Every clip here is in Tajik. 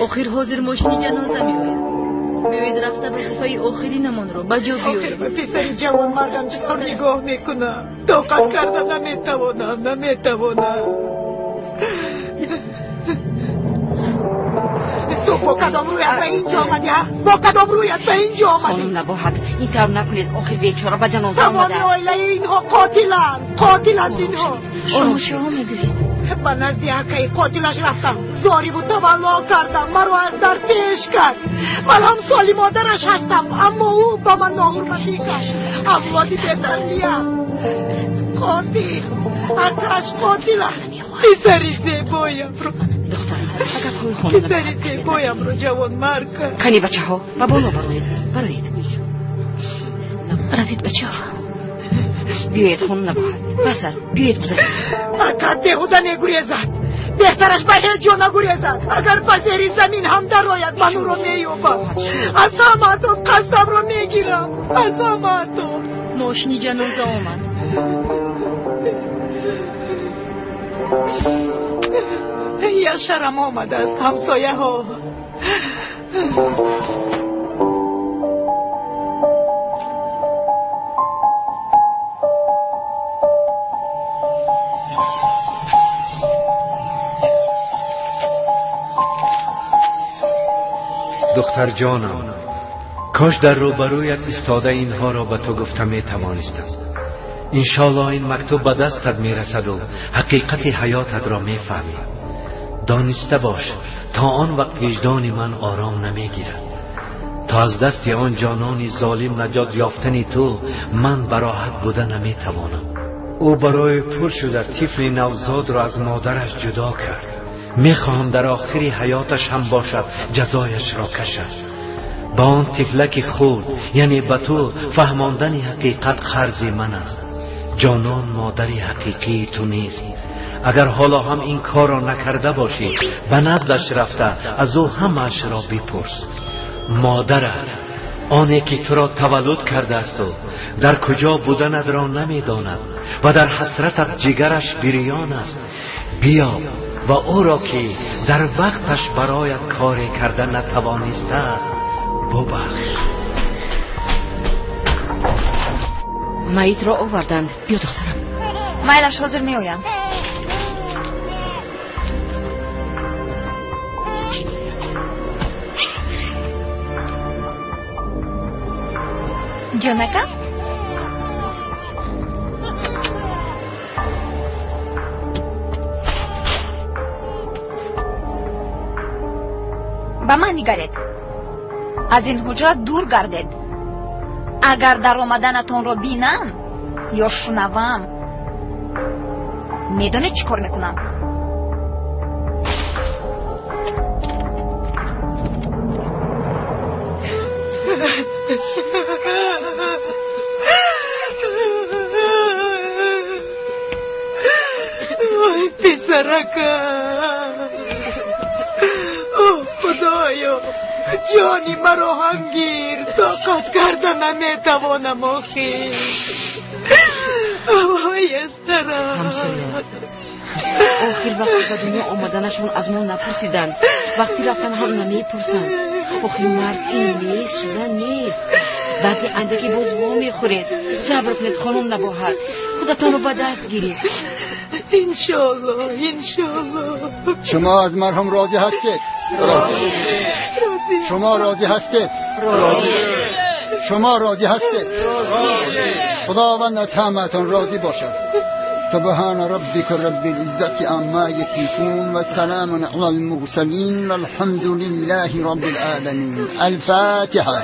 Охир ҳозир мошини ҷаноза меояд. Биёед рафта вазифаи охиринамонро ба ҷо биёрем. Ба писари ҷавонмардам чӣ тавр нигоҳ мекунам? Тоқат карда наметавонам, наметавонам. Ту бо кадом рӯят ба инҷо омадӣ? Бо кадом рӯят ба инҷо омадӣ? Хонум Набоҳат, ин тавр накунед. Охир бечора ба ҷаноза омада. Тамоми оилаи инҳо қотиланд, қотиланд инҳо. Шумо чиҳо мегӯед? Ба назди акаи қотилаш рафтам, зориву тавалло кардам, маро аз дар пеш кард. Ман ҳамсоли модараш ҳастам, аммо ӯ ба ман ноҳурматӣ кард. Авлоди бетарбия, қотил, акаш қотил аст. Писари зебоямро, писари зебоямро ҷавонмарг кард. Кани бачаҳо, ба боло бароед, бароед. Равед, бачаҳо. Биёед, хонум Набоҳат, бас аст, биёед гузаред. Акат беҳуда мегурезад. Беҳтараш ба ҳеҷ ҷо нагурезад. Агар ба зери замин ҳам дарояд, ман ӯро меёбам. Аз ҳамаатон қасдамро мегирам, аз ҳамаатон. Мошини ҷаноза омад. Яшарам омадааст, ҳамсояҳо. Духтар ҷонам, кош дар рӯбарӯят истода инҳоро ба ту гуфта метавонистам. Иншоаллоҳ ин мактуб ба дастат мерасаду ҳақиқати ҳаётатро мефаҳмӣ. Дониста бош, то он вақт виҷдони ман ором намегирад. То аз дасти он ҷонони золим наҷот ёфтани ту ман бароҳат буда наметавонам. Ӯ барои пур шуда тифли навзодро аз модараш ҷудо кард. Мехоҳам дар охири ҳаёташ ҳам бошад ҷазояшро кашад. Ба он тифлаки худ, яъне ба ту фаҳмондани ҳақиқат қарзи ман аст. Ҷонон модари ҳақиқии ту нест. Агар ҳоло ҳам ин корро накарда бошӣ, ба наздаш рафта аз ӯ ҳамаашро бипурс. Модарат, оне ки туро таваллуд кардаасту дар куҷо буданатро намедонад ва дар ҳасратат ҷигараш бирён аст, биё ва ӯро ки дар вақташ бароят коре карда натавонистааст бубахш. Маитро оварданд. Биё, духтарам. Майлаш, ҳозир меоям. Ҷонакам, ба ман нигаред. Аз ин ҳуҷра дур гардед. Агар даромаданатонро бинам ё шунавам, медонед чӣ кор мекунам? Ой, писаракам, о худоё, ҷони маро ҳам гир, тоқат карда наметавонам охир. Ой, ястарам. Ҳамсоя, охир вақти ба дунё омаданашон аз мо напурсиданд, вақти рафтан ҳам намепурсанд. Охир марг ин нест, шуда нест. Баъди андаке боз во мехӯред. Сабр кунед, хонум Набоҳат, худатонро ба даст гиред. Иншоаллоҳ, иншоаллоҳ. Шумо аз марҳум розӣ ҳастед? Розӣ. Шумо розӣ ҳастед? Розӣ. Шумо розӣ ҳастед? Розӣ. Худованд аз ҳамаатон розӣ бошад. سبحان ربك رب العزة عما يصفون وسلام على المرسلين والحمد لله رب العالمين. الفاتحة.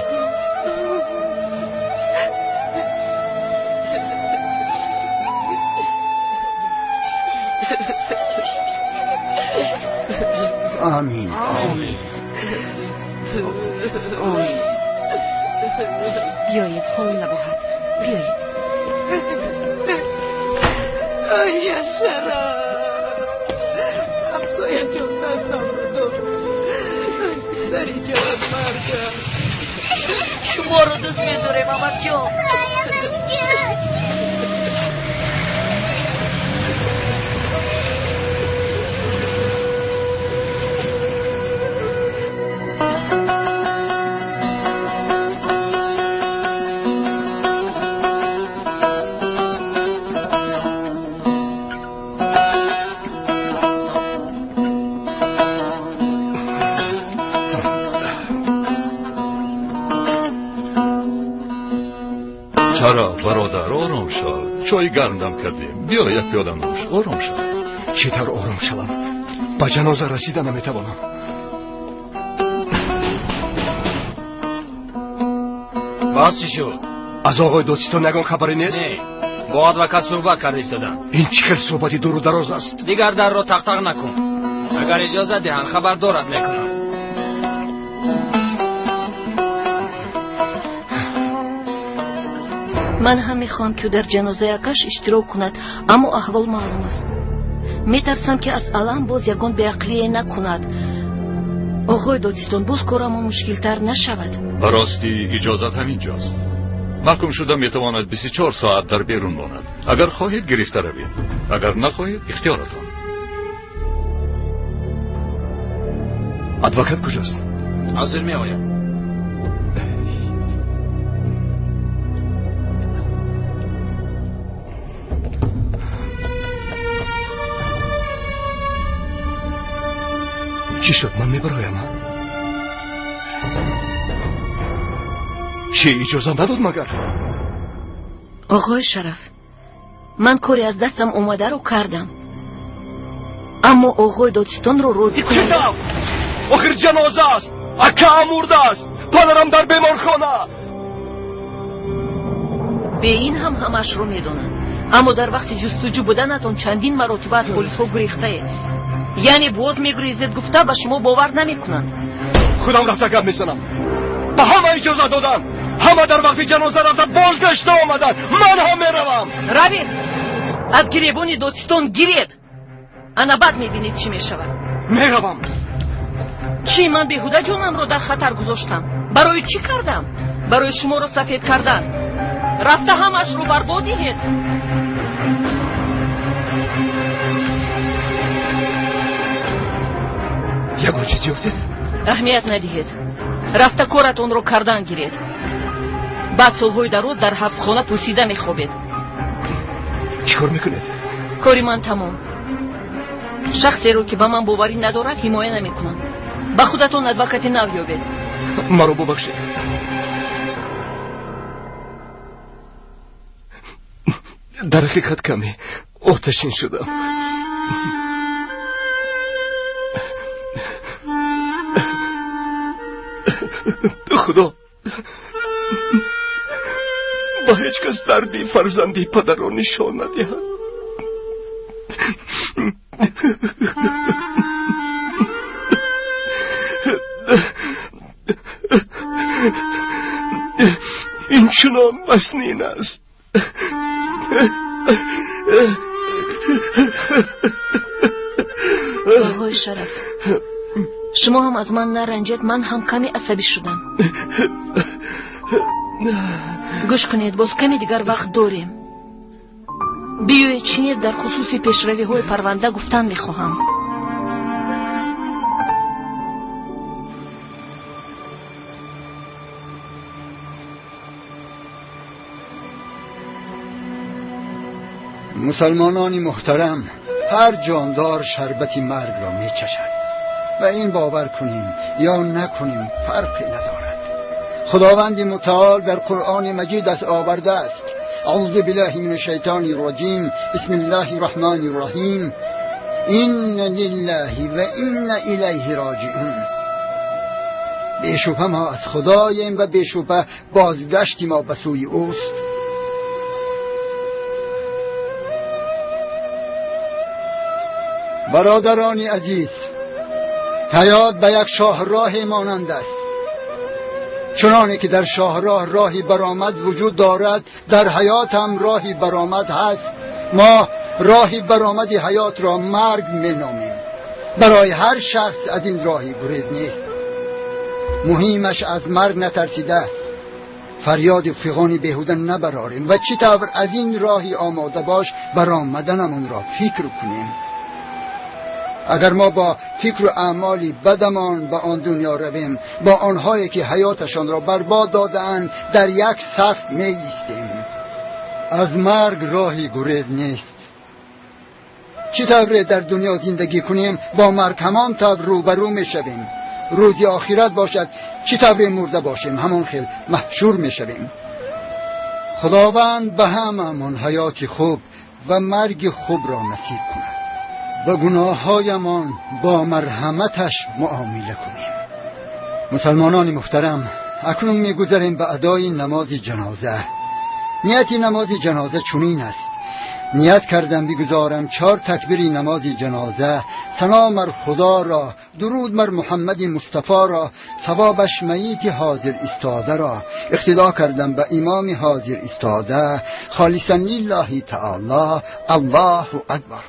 آمین. آمین. بیایید خانم نباهت، بیایید. ای شرم، همسایه جان دستم رو داد. پسری جان مرگم، شما رو دوست می‌دارم احمد جان. Бародар, ором шав. Чой гарм дам кардем. Биё як пиёла нӯш. Ором шав. Чӣ тавр ором шавам? Ба ҷаноза расида наметавонам. Боз чӣ шуд? Аз оғои додситон ягон хабаре нест? Не. Бо адвокат суҳбат карда истодам. Ин чӣ хел суҳбати дуру дароз аст? Дигар дарро тақтақ накун. Агар иҷозат диҳанд, хабардорат мекунам. Ман ҳам мехоҳам, ки ӯ дар ҷанозаи акаш иштирок кунад, аммо аҳвол маълум аст. Метарсам, ки аз алам боз ягон беақлие накунад. Оғои додситон, боз корамон мушкилтар нашавад. Ба ростӣ иҷозат ҳамин ҷост. Маҳкум шуда метавонад 24 соат дар берун монад. Агар хоҳед гирифта равед, агар нахоҳед ихтиёратон. Адвокат куҷост? Ҳозир меояд. Чӣ шуд? Ман мебароям. Чӣ иҷоза надод магар? Оғои Шараф, ман кори аз дастам омадаро кардам, аммо оғои додситонро розӣ кунам. Чӣ тавр? Охир ҷаноза аст, акаам мурдааст, падарам дар беморхона. Бе ин ҳам ҳамаашро медонанд, аммо дар вақти ҷустуҷӯ буданатон чандин маротиба аз полисҳо гурехтаед. Яъне боз мегурезед гуфта ба шумо бовар намекунанд. Худам рафта гап мезанам. Ба ҳама иҷоза додам. Ҳама дар вақти ҷаноза рафта бозгашта омаданд. Ман ҳам меравам. Равед, аз гиребони додситон гиред. Ана баъд мебинед чӣ мешавад. Меравам. Чӣ, ман беҳуда ҷонамро дар хатар гузоштам? Барои чӣ кардам? Барои шуморо сафед кардан. Рафта ҳамаашро барбод диҳед. Ягон чиз ёфтед? Аҳамият надиҳед. Рафта коратонро кардан гиред. Баъд солҳои дароз дар ҳабсхона пӯсида мехобед. Чӣ кор мекунед? Кори ман тамом. Шахсеро, ки ба ман боварӣ надорад, ҳимоя намекунам. Ба худатон адвокати нав ёбед. Маро бубахшед. Дар ҳақиқат каме оташин шудам. Худо ба ҳеҷ кас дарди фарзанди падарро нишон надиҳад. Ин чунон вазнин аст. Оғои Шараф, шумо ҳам аз ман наранҷед, ман ҳам каме асабӣ шудам. Гӯш кунед, боз каме дигар вақт дорем. Биёед чинед дар хусуси пешравиҳои парванда гуфтан мехоҳам. Мусалмонони муҳтарам, ҳар ҷондор шарбати маргро мечашад ва ин бовар кунем ё накунем фарқе надорад. Худованди мутаол дар Қуръони Маҷид аз овардааст: аъузу биллаҳи мин шайтони раҷим, бисмиллаҳи раҳмони раҳим, инна лиллаҳи ва инна илайҳи роҷиун. Бешубҳа мо аз Худоем ва бешубҳа бозгашти мо ба сӯи ӯст. Бародарони азиз, ҳаёт ба як шоҳроҳе монанд аст. Чуноне ки дар шоҳроҳ роҳи баромад вуҷуд дорад, дар ҳаёт ҳам роҳи баромад ҳаст. Мо роҳи баромади ҳаётро марг меномем. Барои ҳар шахс аз ин роҳи гурез нест. Муҳимаш аз марг натарсида фарёду фиғони беҳуда набарорем ва чӣ тавр аз ин роҳи омода бош баромаданамонро фикр кунем. Агар мо бо фикру аъмоли бадамон ба он дунё равем, бо онҳое ки ҳаёташонро барбод додаанд дар як саф меистем. Аз марг роҳи гурез нест. Чӣ тавре дар дунё зиндагӣ кунем, бо марг ҳамон тавр рӯбарӯ мешавем. Рӯзи охират бошад, чӣ тавре мурда бошем, ҳамон хел маҳшур мешавем. خداوند به هممان حیات خوب و مرگ خوب را نصیب کند و گناههایمان با مرحمتش معامله کنیم. مسلمانان محترم، اکنون میگذریم به ادای نماز جنازه. نیت نماز جنازه چنین است: نیت کردم بگذارم 4 تکبیر نماز جنازه، ثنا مر خدا را، درود مر محمد مصطفی را، ثوابش میت حاضر ایستاده را، اقتدا کردم به امام حاضر ایستاده، خالصا لله تعالی. الله اکبر.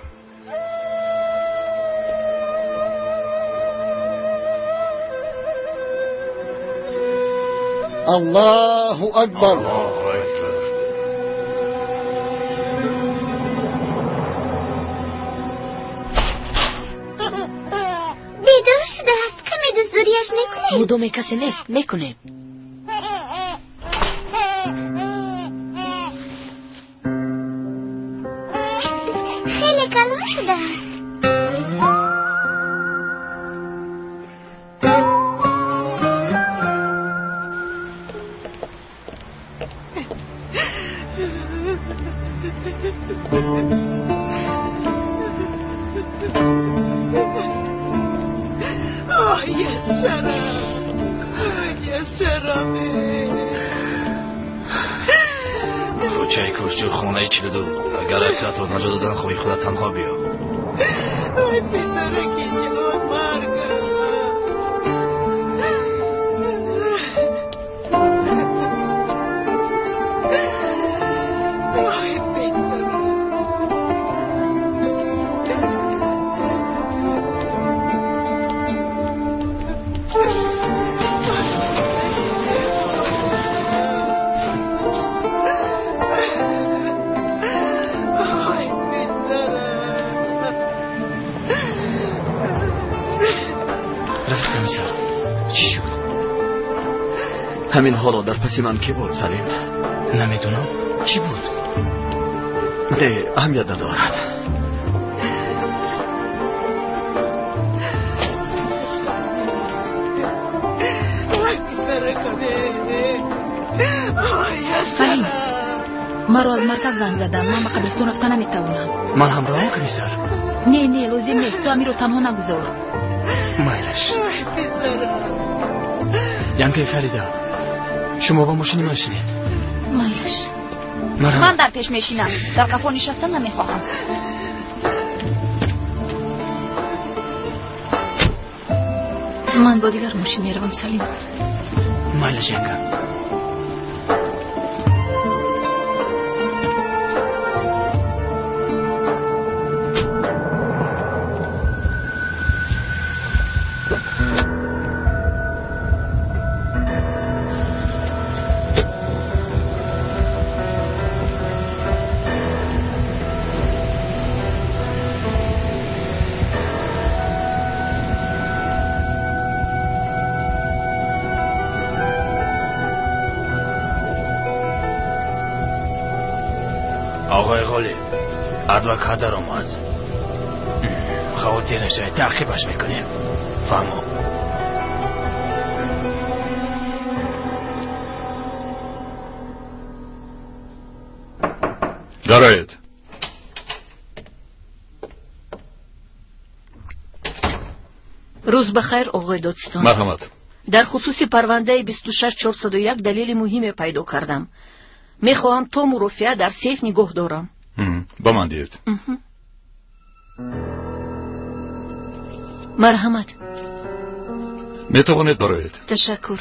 الله اکبر. بیدار شده است، کمی دزدوریش نکنیم. مدام کسی نیست، میکنیم. خیلی کلان شده است. کوچه کوچه خونه 42. اگر اکرات رو نجا دادن خواهی خودت تنها بیا. همین حالا در پس من کی بود سلیم؟ نمیدونم چی بود. نه، اهمیت ندارد. سلیم، مرا از مرکز زنگ زدن. من به قبرستان رفته نمیتوانم. من همراه کمیسر. نه نه، لازم نیست. تو امیر رو تنها نگذار. مایلش. ینکه فریده، شما با ماشین من شنید. مایلش. من در پیش میشینم، در قفا نشستن نمیخواهم. من با دیگر ماشین میروم سلیم. مایلش ینگه. آقای غالب، ادوکات در آمد. خاطر نشوید، تعقیبش میکنیم. فهمو. درآید. روز بخیر آقای دادستان. مرحمت. در خصوص پرونده 26401 دلیل مهمی پیدا کردم. میخواهم تا مروفیه در سیف نگاه دارم. با من دید. مرحمت. میتوانید برایید. تشکر.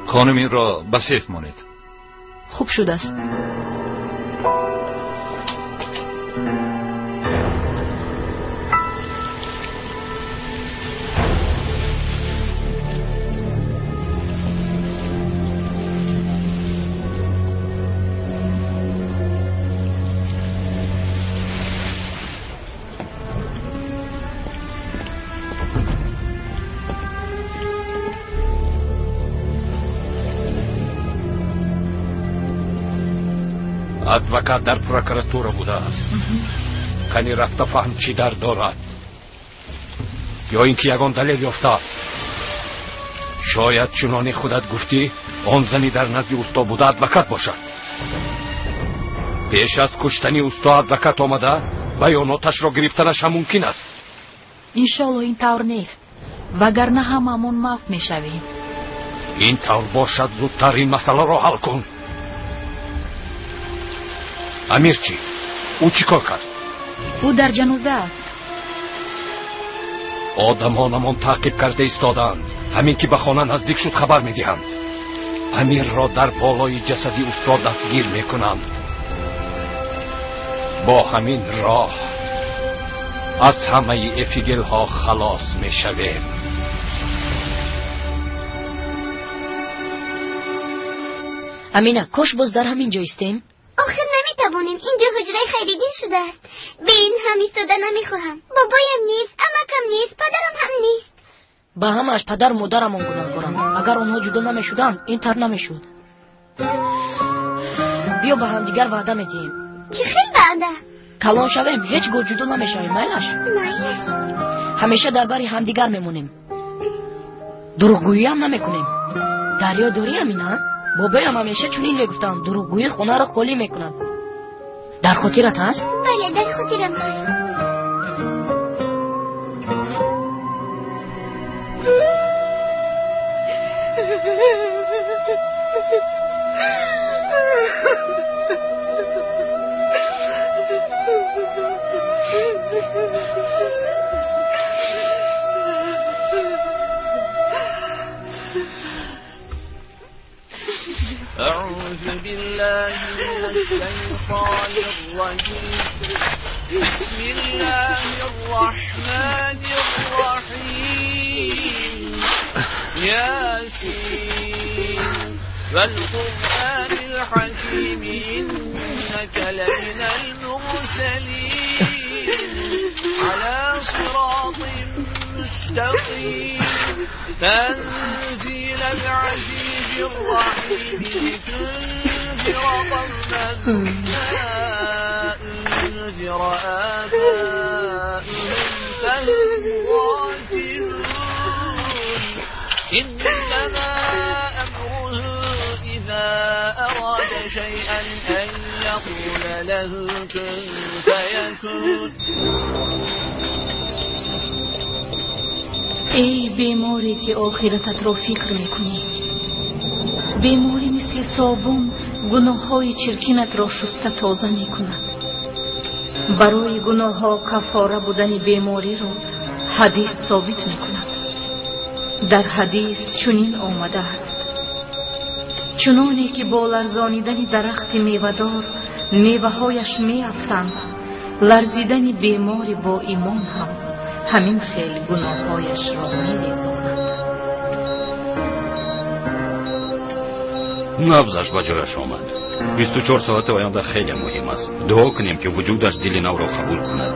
خانم این را به سیف مانید. خوب شده است. Адвокат дар прокуратура будааст. Кани рафта фаҳм чӣ дард дорад, ё ин ки ягон далел ёфтааст. Шояд чуноне худат гуфтӣ, он зани дар назди усто буда адвокат бошад. Пеш аз куштани усто адвокат омада баёноташро гирифтанаш ҳам мумкин аст. Иншоалло ин тавр нест, вагарна ҳамамон мафт мешавем. Ин тавр бошад, зудтар ин масъаларо ҳал кун. Амир чӣ? Ӯ чӣ кор кард? Ӯ дар ҷаноза аст. Одамонамон таъқиб карда истодаанд. Ҳамин ки ба хона наздик шуд, хабар медиҳанд. Амирро дар болои ҷасади устод дастгир мекунанд. Бо ҳамин роҳ аз ҳамаи эфигелҳо халос мешавем. Амина, кош боз дар ҳамин ҷо истем. Охир наметавонем, инҷо ҳуҷраи Хайриддин шудааст. Бе ин ҳам истода намехоҳам. Бобоям нест, амакам нест, падарам ҳам нест. Ба ҳамааш падару модарамон гунаҳкоранд. Агар онҳо ҷудо намешуданд, ин тар намешуд. Биё ба ҳамдигар ваъда медиҳем. Чӣ хел ваъда? Калон шавем, ҳеҷ гоҳ ҷудо намешавем, майлаш? Майлаш. Ҳамеша дар бари ҳамдигар мемонем. Дурӯғгӯиам намекунем. Дарё дорӣ, Амина? Бобоям ҳамеша чунин мегуфтанд: дурӯғгӯӣ хонаро холӣ мекунад. Дар хотират ҳаст? Бале, дар хотирам ҳаст. أعوذ بالله من الشيطان الرجيم. بسم الله الرحمن الرحيم. ياسين والقرآن الحكيم إنك لمن المرسلين على صراط مستقيم تنزيل العزيز الرحيم لتنذر قوما ما أنذر آباؤهم فهم غافلون. إنما أمره إذا أراد شيئا أن يقول له كن فيكون. Эй беморе ки охирататро фикр мекунӣ, беморӣ мисли собун гуноҳҳои чиркинатро шуста тоза мекунад. Барои гуноҳҳо каффора будани бемориро ҳадис собит мекунад. Дар ҳадис чунин омадааст: чуноне ки бо ларзонидани дарахти мевадор меваҳояш меафтанд, ларзидани бемори бо имон ҳам ҳамин хел гуноҳҳояшро мерезонад. Набзаш ба ҷояш омад. 24 соати оянда хеле муҳим аст. Дуо кунем, ки вуҷудаш дили навро қабул кунад.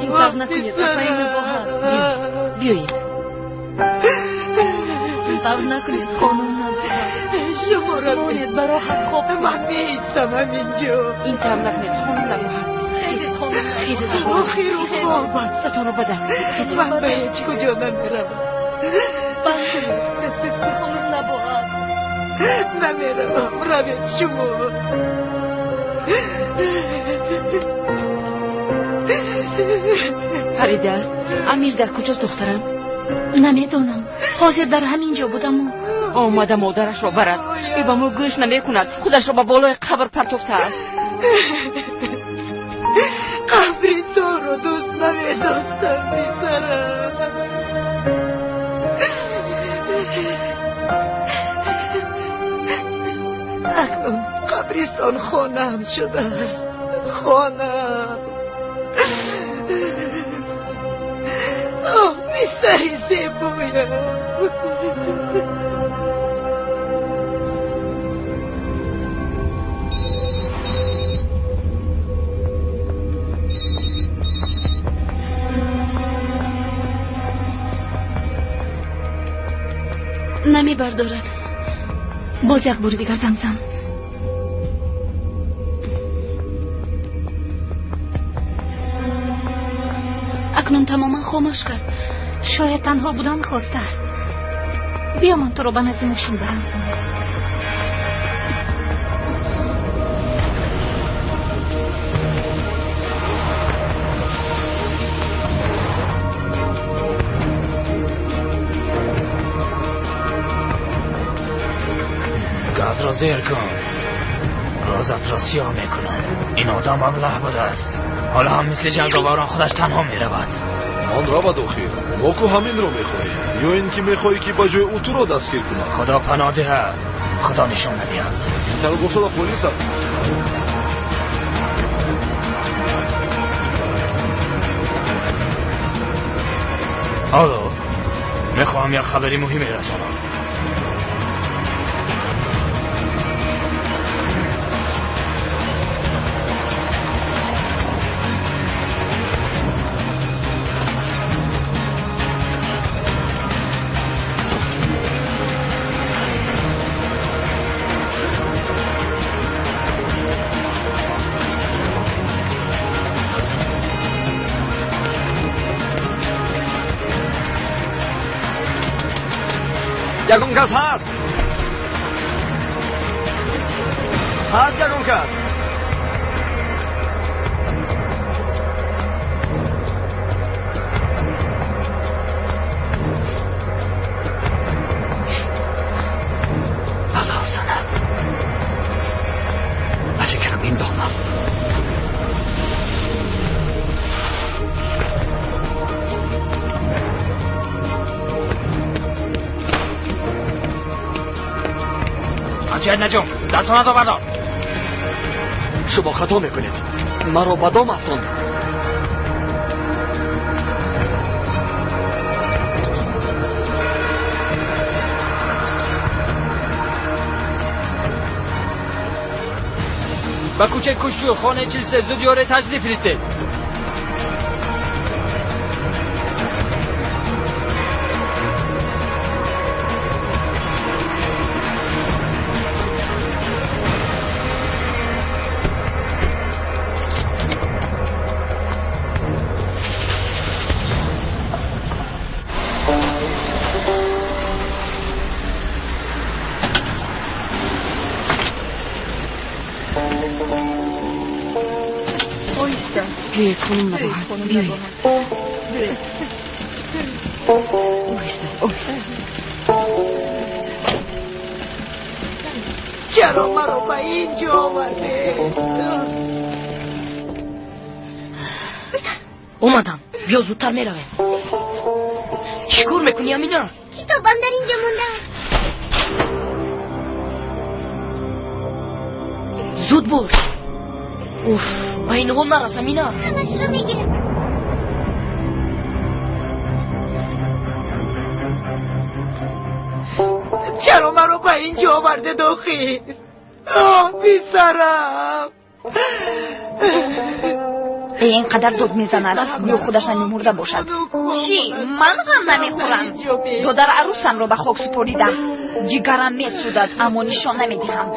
Ин тавр накунед, апаи Набоҳат. Биёед. Ин тавр накунед, хонум Набоҳат. Шумо равед. Монед, бароҳат хоб. Ман меистам ҳаминҷо. Ин тавр накунед, хонум набоҳад. Хезед, хонум. Хезед, охиру хобам. Сатонро ба даст гиред. Ман ба ҳеҷ куҷо намеравам. Банд кунед, хонум набоҳад. Намеравам, равед шумо. Фарида, Амир дар куҷост, духтарам? Намедонам, ҳозир дар ҳамин ҷо будаму. Омада модарашро барад. Ӯ ба мо гӯш намекунад, худашро ба болои қабр партофтааст. Қабристонро дӯст намедоштам, писарам. Акнун қабристон хонаам шудааст. Хонаам. Оҳ, писари зебоям. Намебардорад. Боз як бори дигар занг зан. Акнун тамоман хомӯш кард. Шояд танҳо будан хостааст. Биё, ман туро ба назди мошин барам. Газро зер кун, рӯзатро сиёҳ мекунам. Ин одам аблаҳ будааст. Ҳоло ҳам мисли ҷанговарон худаш танҳо меравад. Он равад охир. Мо ку ҳаминро мехоҳем. Ё ин ки мехоҳӣ, ки ба ҷои ӯ туро дастгир кунад? Худо паноҳ диҳад, худо нишон надиҳад. Ин тавр бошад, ба полис. Алло, мехоҳам як хабари муҳиме расонам. Ягон кас ҳаст? Ҳаст ягон кас? Бало занад. Ба фикрам, ин дом аст. Аҷад наҷум, дастонатро бардор. Шумо хато мекунед. Маро ба дом афтонд. Ба кӯчаи Кушчӯ, хонаи 43, зуд ёре таҷдид фиристед. Биёед, хонум набоҳад, биёед. Оҳиста, оҳиста. Чаро маро ба ин ҷо овардед? Омадам, биё, зудтар меравем. Чӣ кор мекунӣ, Амина? Китобам дар ин ҷо мондааст. Зуд бош. Уф, ба инҳо нарас, Амина. Ҳамашро мегирам. Чаро маро ба ин ҷо овардед охир? Оҳ, писарам. Ин қадар дод мезанад, гӯё худаш намемурда бошад. Чӣ, ман ғам намехӯрам? Додар арӯсамро ба хок супоридам. Ҷигарам месӯзад, аммо нишон намедиҳам.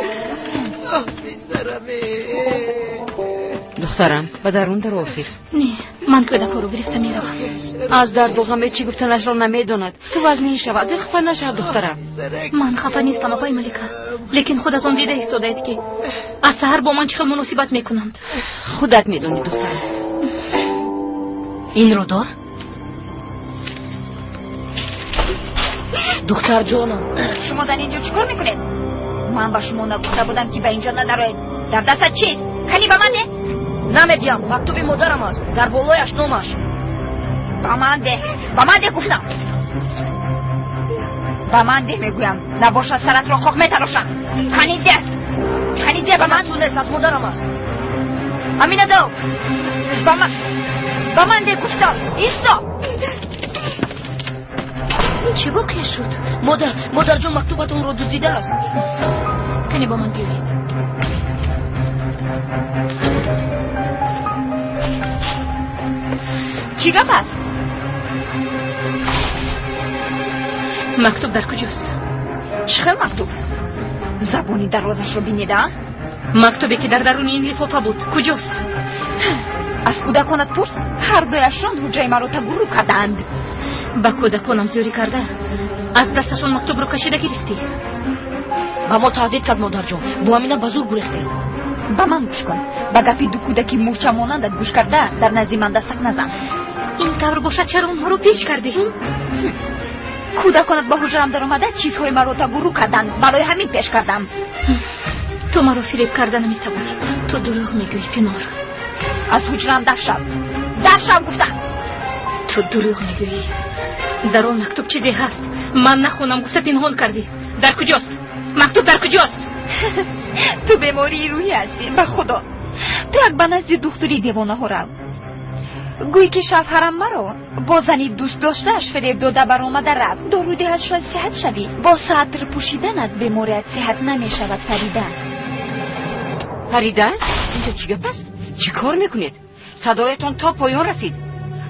Духтарам, ба дарун дар охир. Не, ман кӯдакҳоро гирифта меравам. Аз дарду ғаме чӣ гуфтанашро намедонад. Ту вазнин шава, дил хафа нашав, духтарам. Ман хафа нестам, апаи Малика. Лекин худатон дида истодаед, ки аз саҳар бо ман чӣ хел муносибат мекунанд. Худат медонӣ, духтарам. Инро дор. Духтарҷонам, шумо дар инҷо чӣ кор мекунед? Ман ба шумо нагуфта будам, ки ба инҷо надароед. Дар дастат чист? Кани ба ман деҳ. Намедиҳам, мактуби модарам аст, дар болояш номаш. Ба ман деҳ, ба ман деҳ гуфтам. Ба ман деҳ мегӯям, набошад саратро хок метарошам. Кани деҳ, кани деҳ ба ман. Нест, аз модарам аст. Амина дав. Ба ман деҳ гуфтам. Исто. Чӣ воқеа шуд? Модар, модарҷон мактубатонро дуздидааст. Кани бо ман биёед. Чӣ гап аст? Мактуб дар куҷост? Чӣ хел мактуб? Забони дарвозашро бинеда? Мактубе ки дар даруни ин лифофа буд, куҷост? Аз кӯдаконат пурс, ҳар дуяшон ҳуҷраи маро тагуррӯ кардаанд. Ба кӯдаконам зӯрӣ карда, аз дасташон мактубро кашида гирифтӣ. Ба мо таҳдид кард, модарҷон. Бо Амина ба зур гурехтем. Ба ман гӯш кун. Ба гапи ду кӯдаки мӯрча монандат гӯш карда, дар назди ман дастак назан. Ин тавр бошад, чаро онҳоро пеш кардӣ? Кӯдаконат ба ҳуҷрам даромада, чизҳои маро тагуррӯ карданд. Барои ҳамин пеш кардам. Ту маро фиреб карда наметавонӣ. Ту дурӯғ мегӯӣ, Пинор. Аз ҳуҷрам даф шав. Даф шав гуфтам. Ту дурӯғ мегӯӣ. Дар он мактуб чизе ҳаст. Ман нахонам гуфта пинҳон кардӣ. Дар куҷост? Мактуб дар куҷост? Ту бемории рӯҳӣ ҳастӣ, ба худо. Ту як ба назди духтури девонаҳо рав. Гӯй ки шавҳарам маро бо зани дӯст доштааш фиреб дода баромада рафт. Дору диҳад, шояд сиҳат шавӣ. Бо сатр пӯшиданат беморият сиҳат намешавад, Фарида. Фарида, инҷо чӣ гап аст? Чӣ кор мекунед? Садоятон то поён расид.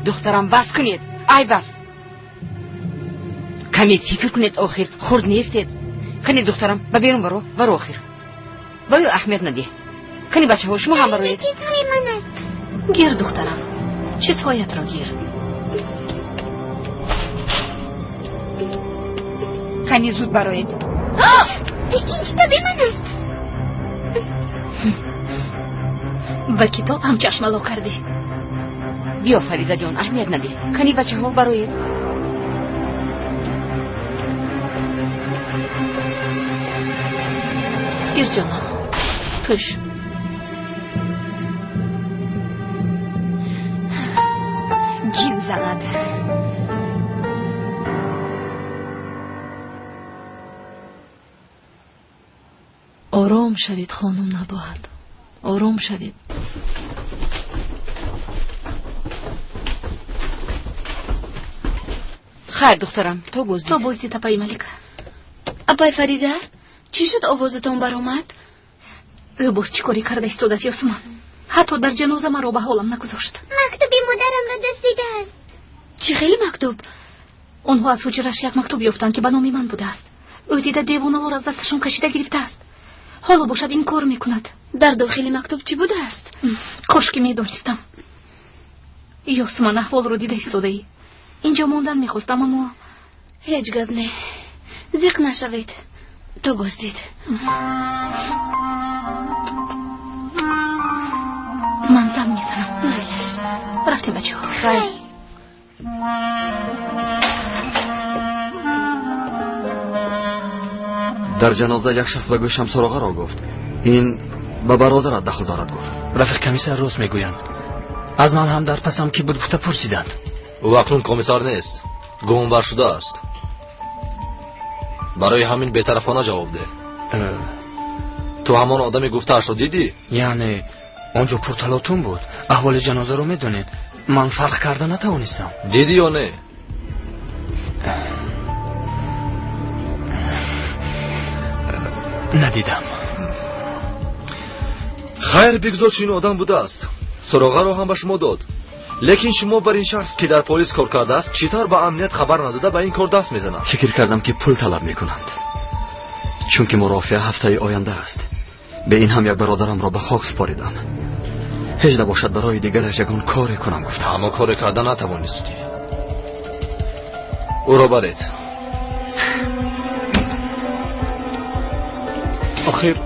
Духтарам, бас кунед. Айб аст. Каме фикр кунед, охир хурд нестед. Кани духтарам, ба берун баро, баро охир. Ба ӯ аҳамият надиҳ. Кани бачаҳо, шумо ҳам бароед. Чизҳои ман аст. Гир, духтарам, чизҳоятро гир. Кани зуд бароед. Ин китоби ман аст. Ба китоб ҳам чашмало кардӣ. Биё, Фаридаҷон, аҳамият надиҳ. Кани бачаҳо, бароед. Гир, ҷонам, пӯш. Ҷин занад. Ором шавед, хонум Набоҳат. Ором шавед. Хайр, духтарам, то боздид. То боздид, апаи Малика. Апай Фарида, чӣ шуд овозатон баромад? Ӯ боз чӣ корӣ карда истодааст, Ёсуман? Ҳатто дар ҷаноза маро ба ҳолам нагузошт. Мактуби модарамро дуздидааст. Чӣ хеле мактуб? Онҳо аз ҳуҷраш як мактуб ёфтанд, ки ба номи ман будааст. Ӯ дида девонавор аз дасташон кашида гирифтааст. Ҳоло бошад ин кор мекунад. Дар дохили мактуб чӣ будааст? Кош ки медонистам. Ёсуман, аҳволро дида истодаӣ. Инҷо мондан мехостам, аммо ҳеҷ гап не. Зиқ нашавед. То боздид. Ман занг мезанам. Майлаш. Рафтем, бачаҳо. Хайр. Дар ҷаноза як шахс ба гӯшам суроғаро гуфт. Ин ба бародарат дахл дорад, гуфт. Рафиқ комиссар рост мегӯянд. Аз ман ҳам дар пасам ки буд гуфта пурсиданд. Ӯ акнун комиссар нест, гумонбар шудааст. Барои ҳамин бетарафона ҷавоб деҳ. Ту ҳамон одами гуфтаашро дидӣ? Яъне он ҷо пурталотум буд. Аҳволи ҷанозаро медонед. Ман фарқ карда натавонистам. Дидӣ ё не? Надидам. Хайр, бигзор чунин одам будааст. Суроғаро ҳам ба шумо дод. Лекин шумо бар ин шахс, ки дар полис кор кардааст, чӣ тавр ба амният хабар надода ба ин кор даст мезанад? Фикр кардам, ки пул талаб мекунанд. Чунки мурофиа ҳафтаи оянда аст. Бе ин ҳам як бародарамро ба хок супоридам. Ҳеҷ набошад барои дигараш ягон коре кунам гуфтам. Аммо коре карда натавонистӣ. Ӯро баред. Охир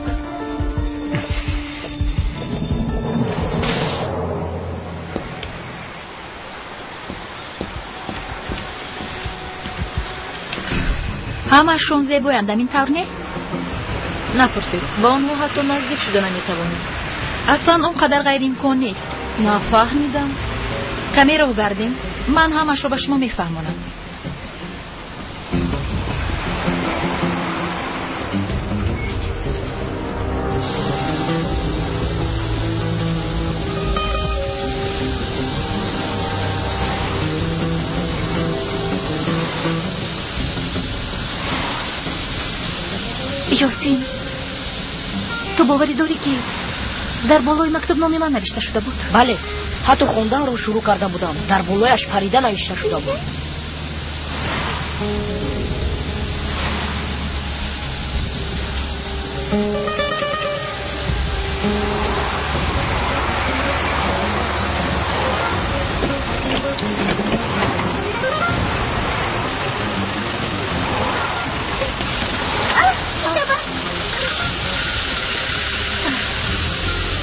ҳамашон зебоянд, ҳамин тавр нест? Напурсед, ба онҳо ҳатто наздик шуда наметавонем. Аслан он қадар ғайриимкон нест. Нафаҳмидам. Каме роҳ гардем, ман ҳамашро ба шумо мефаҳмонам. Ёсин, ту боварӣ дорӣ, ки дар болои мактуб номи ман навишта шуда буд? Бале, ҳатто хонданро шурӯъ карда будам, дар болояш Фарида навишта шуда буд.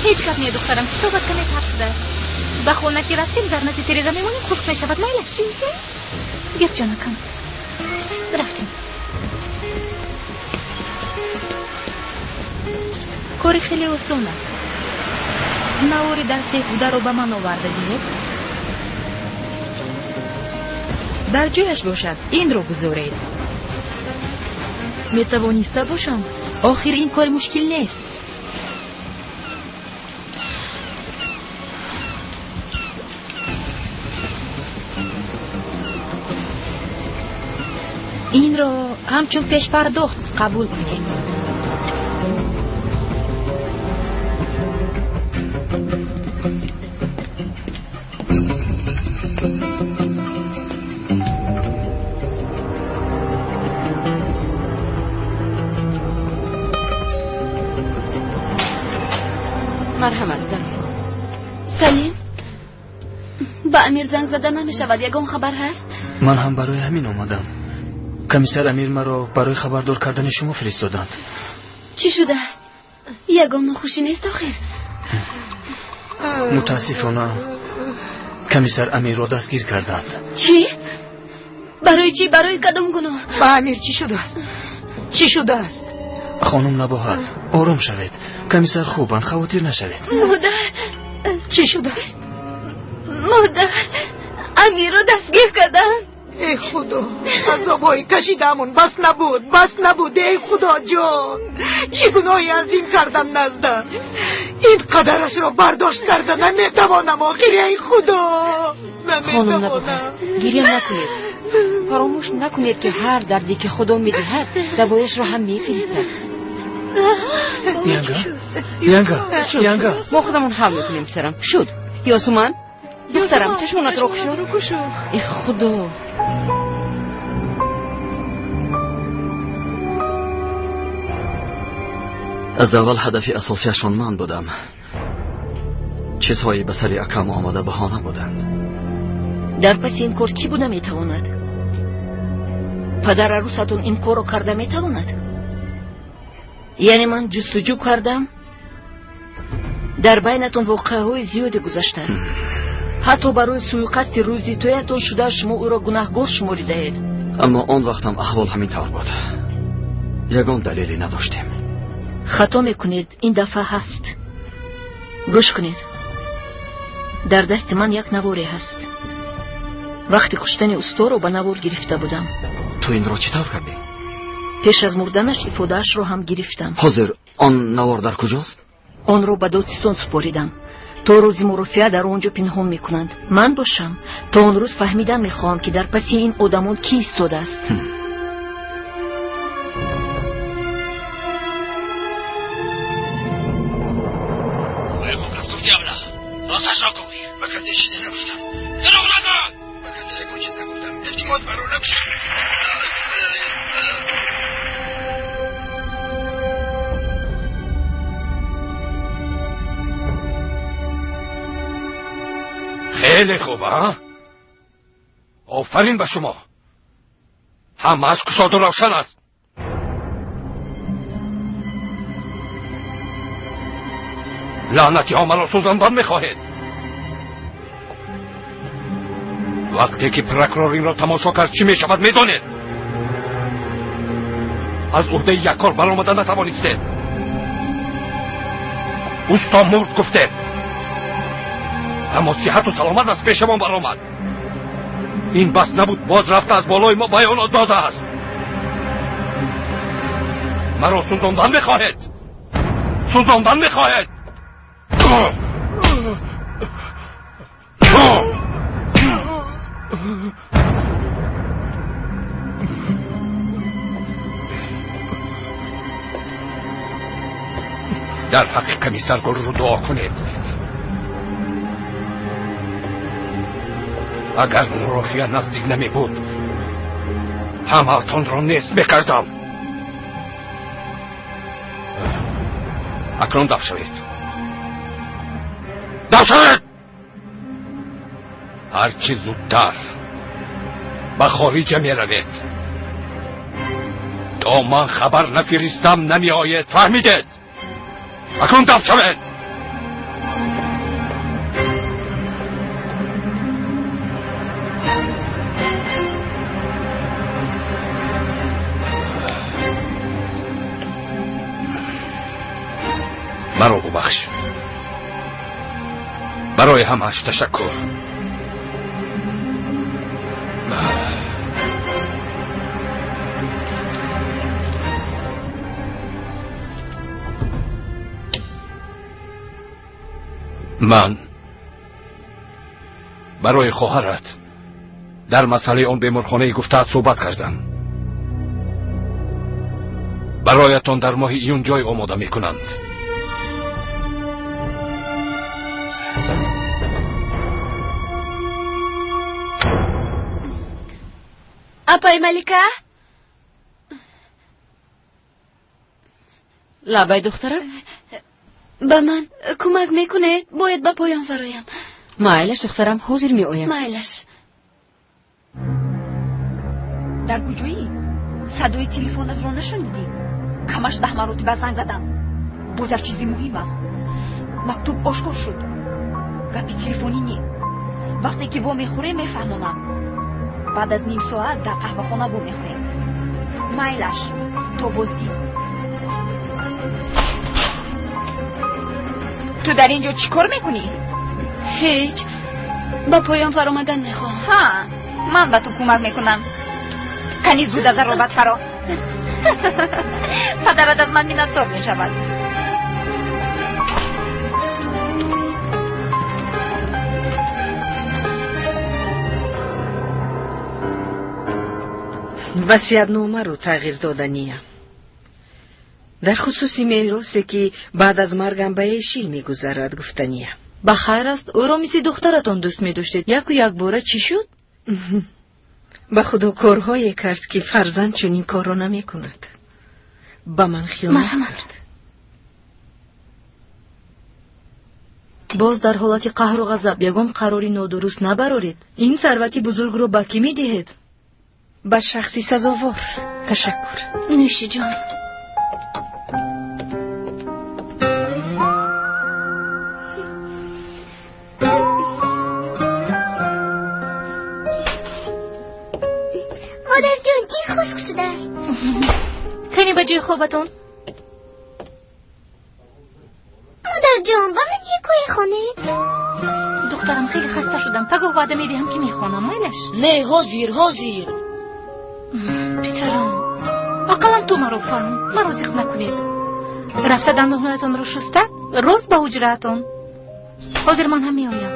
Ҳеҷ гап не, духтарам, китобат каме тар шудааст. Ба хона ки рафтем, дар назди тереза мемонем, хушк мешавад, майлаш. Гир, ҷонакам, рафтем. Кори хеле осон аст. Навори дар сейф бударо ба ман оварда диҳед. Дар ҷояш бошад, инро гузоред. Метавониста бошам? Охир ин кори мушкил нест. Инро ҳамчун пешпардохт қабул кунед. Марҳамат, дароед. Салим, ба Амир занг зада намешавад, ягон хабар ҳаст? Ман ҳам барои ҳамин омадам. Комиссар Амир маро барои хабардор кардани шумо фиристоданд. Чӣ шудааст? Ягон нохушӣ нест охир? Мутаассифона, комиссар Амирро дастгир карданд. Чӣ? Барои чӣ? Барои кадом гуноҳ? Ба Амир чӣ шудааст? Чӣ шудааст? Хонум Набоҳат, ором шавед. Комиссар хубанд, хавотир нашавед. Модар! Чӣ шудааст? Модар, Амирро дастгир карданд. Эй худо, азобҳои кашидаамон бас набуд, бас набуд. Эй худоҷон, чӣ гуноҳи азим кардам назда? Ин қадарашро бардошт карда наметавонам. Охир, эй худо, Хонум Набоҳат, гиря накунед. Фаромӯш накунед, ки ҳар дарде ки худо медиҳад, давояшро ҳам мефиристад. Янга, Янга, Янга. Мо худамон ҳал мекунем, писарам. Шуд. Ёсуман, духтарам, чашмонатро кушо. Э худо. Аз аввал ҳадафи асосияшон ман будам. Чизҳое ба сари акам омада баҳона буданд. Дар паси ин кор кӣ буда метавонад? Падар арӯсатон ин корро карда метавонад? Яъне ман ҷустуҷӯ кардам, дар байнатон воқеаҳои зиёде гузаштааст. Ҳатто барои сӯиқасди рӯзи тӯятон шуда шумо ӯро гунаҳгор шуморидаед. Аммо он вақтам аҳвол ҳамин тавр буд. Ягон далеле надоштем. Хато мекунед, ин дафъа ҳаст. Гӯш кунед, дар дасти ман як наворе ҳаст. Вақти куштани усторо ба навор гирифта будам. Ту инро чӣ тавр кардӣ? Пеш аз мурданаш ифодаашро ҳам гирифтам. Ҳозир он навор дар куҷост? Онро ба додстон супоридам. То рӯзи мурофиа дар он ҷо пинҳон мекунанд. Ман бошам, то он рӯз фаҳмидан мехоҳам, ки дар паси ин одамон кӣ истодааст. Ба касе чизе нагуфтам. Дурӯғ нагӯ! Ба касе ягон чиз нагуфтам. Илтимос, баро нагуфтам. Хеле хуб, а? Офарин ба шумо. Ҳамааш кушоду равшан аст. Лаънатиҳо маро сӯзондан мехоҳед. Вақте ки прокурор инро тамошо кард, чӣ мешавад медонед? Аз уҳдаи як кор баромада натавонистед. Усто мурд гуфтед. Аммо сиҳату саломат аз пешамон баромад. Ин бас набуд, боз рафта аз болои мо баёнот додааст. Маро сӯзондан мехоҳед? Сӯзондан мехоҳед? Дар ҳаққи комиссаргулро дуо кунед. Агар мурофиа наздик намебуд, ҳамаатонро нест мекардам. Акнун даф шавед. Даф шавед! Ҳарчи зудтар ба хориҷа меравед. То ман хабар нафиристам намеоед, фаҳмидед? Акнун даф шавед! Маро бубахш. Барои ҳамааш ташаккур. Ман барои хоҳарат дар масъалаи он беморхонаи гуфтаат суҳбат кардам. Бароятон дар моҳи июн ҷой омода мекунанд. Апай Малика? Лабай духтарам? Ба ман кӯмак мекунед? Бояд ба поён фароям. Майлаш, духтарам, ҳозир меоям. Майлаш. Дар куҷоӣ? Садои телефонатро нашунидӣ? Камаш 10 маротиба занг задам. Боз як чизи муҳим аст. Мактуб ошкор шуд. Гапи телефонӣ не. Вақте ки вомехӯрем мефаҳмонам. Баъд аз ним соат дар қаҳвахона вомехӯрем. Майлаш, то боздид. Ту дар ин ҷо чӣ кор мекунӣ? Ҳеҷ. Ба поён фаромадан мехоҳам. Ҳа, ман ба ту кӯмак мекунам. Кани зуд аз аробат фаро. Падарат аз ман миннатдор мешавад. Васиятномаро тағйир доданиям. Дар хусуси меросе ки баъд аз маргам ба эшил мегузарад гуфтаниям. Ба хайр аст, ӯро мисли духтаратон дӯст медоштед. Яку якбора чӣ шуд? Ба худо корҳое кард ки фарзанд чунин корро намекунад. Ба ман хиёнат кард. Боз дар ҳолати қаҳру ғазаб ягон қарори нодуруст набароред. Ин сарвати бузургро ба кӣ медиҳед? Ба шахси сазовор. Ташаккур. Нӯши ҷон. Модарҷон, ин хушк шудааст. Кани ба ҷои хобатон? Модарҷон, ба ман ҳикоя хонед. Духтарам, хеле хаста шудам. Пагоҳ ваъда медиҳам ки мехонам, майлаш? Не, ҳозир, ҳозир. Писарам, ақаллан ту маро фаҳм, маро зиқ накунед. Рафта дандонҳоятонро шуста, рост ба ҳуҷраатон. Ҳозир ман ҳам меоям.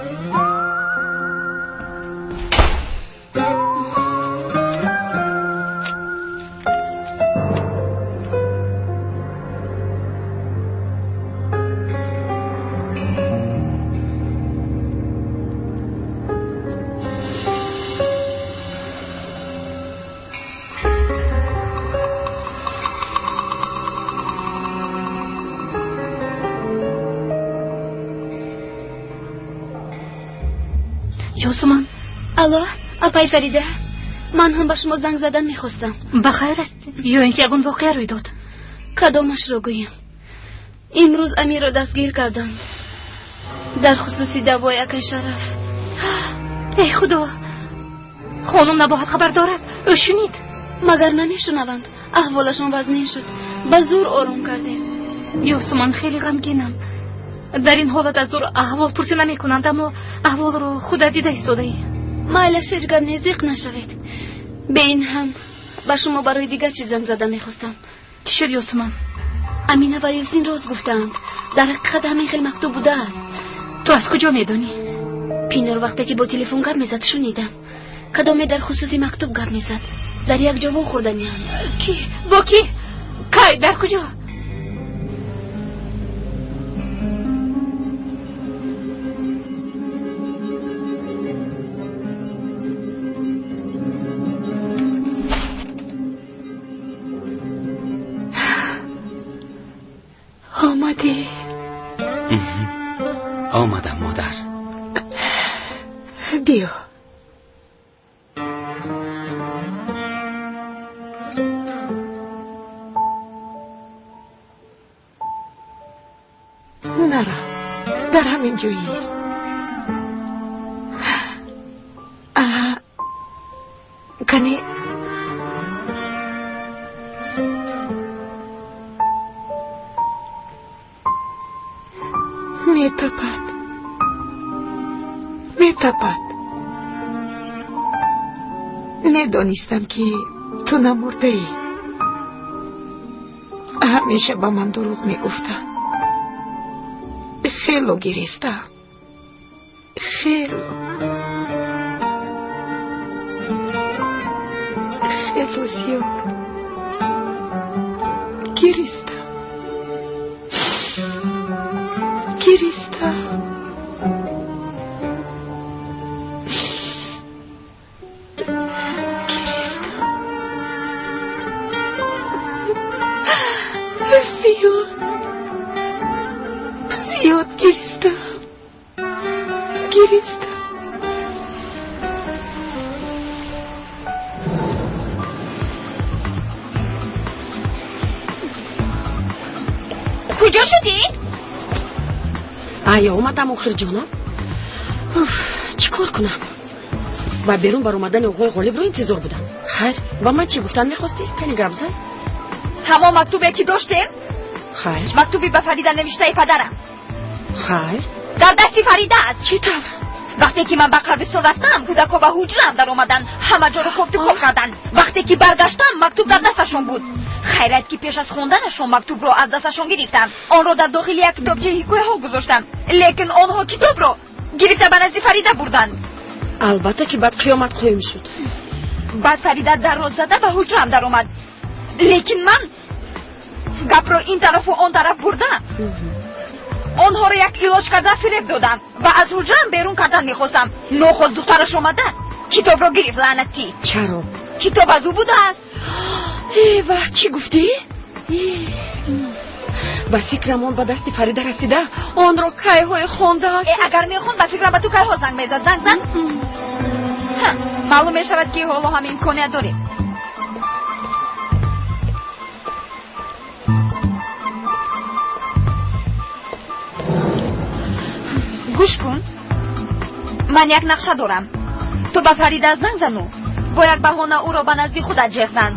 Ёсуман. Алло, апай Фарида, ман ҳам ба шумо занг задан мехостам. Ба хайр аст ё ин ки ягон воқеа рӯй дод? Кадомашро гӯям? Имрӯз Амирро дастгир карданд дар хусуси даъвои акай Шараф. Эй Худо, хонум набоҳат хабар дорад. Ӯ шунид. Магар намешунаванд? Аҳволашон вазнин шуд, ба зӯр ором кардем. Ёсуман, хеле ғамгинам. Дар ин ҳолат аз зӯр аҳволпурсӣ намекунанд, аммо аҳволро худат дида истодаӣ. Майлаш, ҳеҷ гап не, зиқ нашавед. Бе ин ҳам ба шумо барои дигар чиз занг зада мехостам. Чӣ шуд, Ёсуман? Амина ва Ёсин рост гуфтаанд. Дар ҳақиқат ҳамин хел мактуб будааст. Ту аз куҷо медонӣ? Пинор вақте ки бо телефон гап мезад, шунидам. Кадоме дар хусуси мактуб гап мезад. Дар як ҷо вохӯрданианд. Кӣ? Бо кӣ? Кай? Дар куҷо? Омадӣ? Омадам, модар. Биё. Нара, дар ҳамин ҷо ист. Кане метапад, метапад. Медонистам, ки ту намурдаӣ. Ҳамеша ба ман дурӯғ мегуфта. Хело гиристам, хело, хело зиёд гиристам, гиристам. Зиёд, зиёд гиристам, гиристам. Куҷо шудӣ? Ая, омадам, охирҷонам. Чӣ кор кунам? Ба берун баромадани оғои Ғолибро интизор будам. Хайр, ба ман чӣ гуфтан мехостӣ? Кани гап зан. Ҳамон мактубе ки доштем? Хайр. Мактуби ба Фарида навиштаи падарам. Хайр. Дар дасти Фарида аст. Чӣ тавр? Вақте ки ман ба қабристон рафтам, кӯдакҳо ба ҳуҷраам даромаданд, ҳама ҷоро кофту коб карданд. Вақте ки баргаштам, мактуб дар дасташон буд. Хайрат, ки пеш аз хонданашон мактубро аз дасташон гирифтам. Онро дар дохили як китобчаи ҳикояҳо гузоштам, лекин онҳо китобро гирифта ба назди Фарида бурданд. Албатта, ки баъд қиёмат қоим шуд. Баъд Фарида дарро зада ба ҳуҷраам даромад, лекин ман гапро ин тарафу он тараф бурда, онҳоро як илоҷ карда фиреб додам ва аз ҳуҷраам берун кардан мехостам. Нохост духтараш омада китобро гирифт, лаънатӣ. Чаро? Китоб аз ӯ будааст. Э, ва чӣ гуфтӣ? Ба фикрам, он ба дасти Фарида расида, онро кайҳое хондааст. Э, агар мехонд, ба фикрам, ба ту кайҳо занг мезад. Занг зан, маълум мешавад, ки ҳоло ҳам имконият дорем. Гӯш кун, ман як нақша дорам. Ту ба Фарида занг зану бо як баҳона ӯро ба назди худат ҷеғ зан.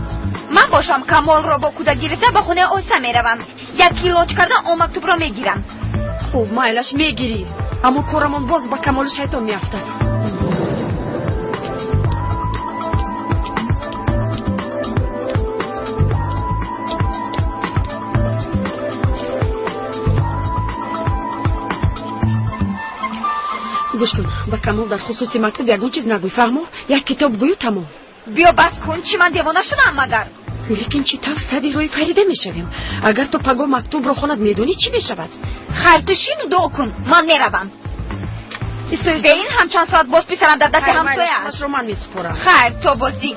Ман бошам, Камолро бо кӯдак гирифта ба хонаи Ойса меравам. Як илоҷ карда он мактубро мегирам. Хуб, майлаш, мегирӣ, аммо корамон боз ба Камоли шайтон меафтад. Гӯш кун, ба Камол дар хусуси мактуб ягон чиз нагӯй, фаҳмо? Як китоб гӯю, тамом. Биё, бас кун, чӣ, ман девона шудам магар? Лекин чӣ тавр сади роҳи Фарида мешавем? Агар то паго мактубро хонад, медонӣ чӣ мешавад? Хайр, ту шину дуо кун, ман меравам. Бе ин ҳам чанд соат боз писарам дар дасти ҳамсоя аст. Ман месупорам. Хайр, то бозӣ.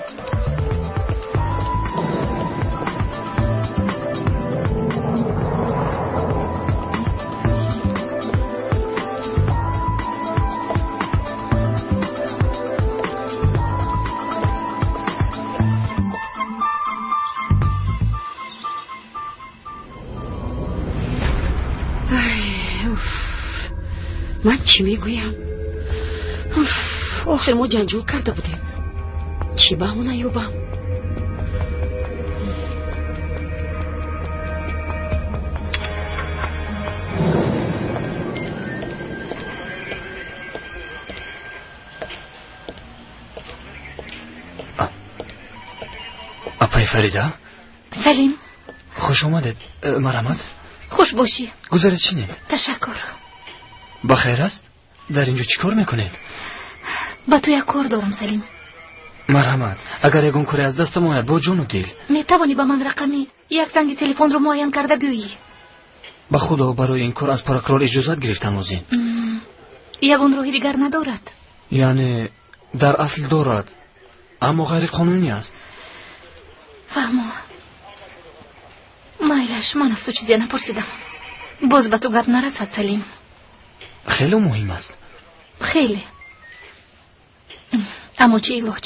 Ман чӣ мегӯям? Охир мо ҷанҷол карда будем. Чӣ баҳона ёбам? Апай Фарида? Салим. Хуш омадед. Марҳамат. Хуш бошӣ. Гузаред, шинед. Ташаккур. Ба хайр аст? Дар инҷо чӣ кор мекунед? Ба ту як кор дорам, Салим. Марҳамат, агар ягон коре аз дастам ояд, бо ҷону дил. Метавонӣ ба ман рақами як занги телефонро муайян карда гӯӣ? Ба худо, барои ин кор аз прокурор иҷозат гирифтан лозим. Ягон роҳи дигар надорад? Яъне дар асл дорад, аммо ғайриқонунӣ аст. Фаҳмо. Майлаш, ман аз ту чизе напурсидам. Боз ба ту гап нарасад, Салим. Хеле муҳим аст. Хеле. Аммо чӣ илоҷ?